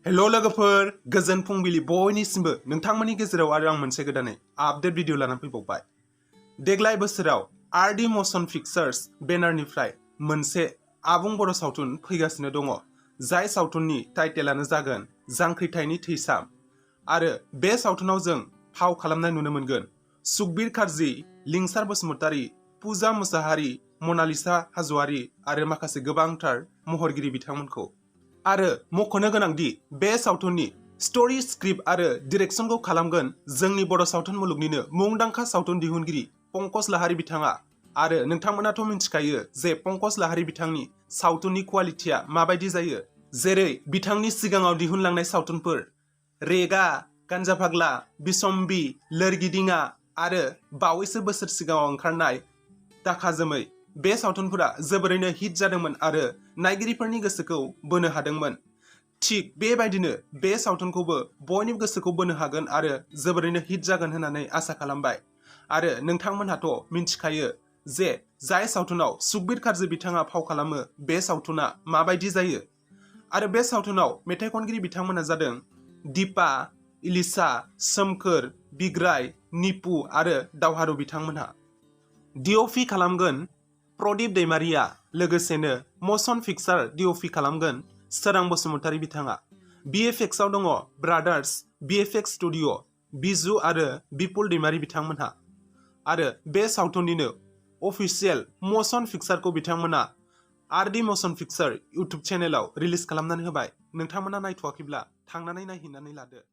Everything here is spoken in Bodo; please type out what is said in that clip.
हेलो लोगोफोर गोजोन फुंबिलि बयनिसिमबो नोंथांमोननि गेजेराव आरो आं मोनसे गोदानै आपडेट भिडिअ लानानै फैबावबाय। देग्लाय बोसोराव आरडि मशन पिक्चार्स बेनारनिफ्राय मोनसे आबुं बर' सावथुन फैगासिनो दङ, जाय सावथुननि टाइटेलानो जागोन जांख्रिथायनि थैसाम। आरो बे सावथुनाव जों फाव खालामनाय नुनो मोनगोन सुखबिर कार्जि, लिंसार बसुमतारी, पुजा मुसाहारि, मनालिसा हाज'वारि आरो माखासे गोबांथार महरगिरि बिथांमोनखौ। आरो मख'नो गोनांदि बे सावथुननि स्ट'री स्क्रिप्ट आरो डिरेक्शनखौ खालामगोन जोंनि बर' सावथुन मुलुगनिनो मुंदांखा सावथुन दिहुनगिरि पंकज लाहारी बिथाङा। आरो नोंथांमोनाथ' मिन्थिखायो जे पंकज लाहारी बिथांनि सावथुननि क्वालिटिया माबायदि जायो। जेरै बिथांनि सिगाङाव दिहुनलांनाय सावथुनफोर रेगा, गान्जा फाग्ला, बिसम्बि, लोरगिदिङा आरो बावैसो बोसोर सिगाङाव ओंखारनाय दाखा जोमै, बे सावथुनफोरा जोबोरैनो हिट जादोंमोन आरो नायगिरिफोरनि गोसोखौ बोनो हादोंमोन। थिग बेबायदिनो बे सावथुनखौबो बयनिबो गोसोखौ बोनो हागोन आरो जोबोरैनो हिट जागोन होननानै आसा खालामबाय। आरो नोंथांमोनहाथ' मिन्थिखायो जे जाय सावथुनाव सुखबिर कार्जि बिथाङा फाव खालामो बे सावथुना माबायदि जायो। आरो बे सावथुनाव मेथाइ खनगिरि बिथांमोना जादों दिपा, इलिसा, सोमखोर, बिग्राय, निपु आरो दावहारु बिथांमोनहा। डिअपि खालामगोन प्रदीप दैमारिया, लोगोसेनो मशन पिक्चार डिअपि खालामगोन सोरां बसुमतारी बिथाङा। बिएफएक्सआव दङ ब्रादार्स बिएफएक्स स्टुडिअ, बिजु आरो बिपुल दैमारि बिथांमोनहा। आरो बे सावथुननिनो अफिसियेल मशन पिक्चारखौ बिथांमोना आरडि मशन पिक्चार इउटुब चेनेलाव रिलिज खालामनानै होबाय। नोंथांमोना नायथ'वाखैब्ला थांनानै नायहैनानै लादो।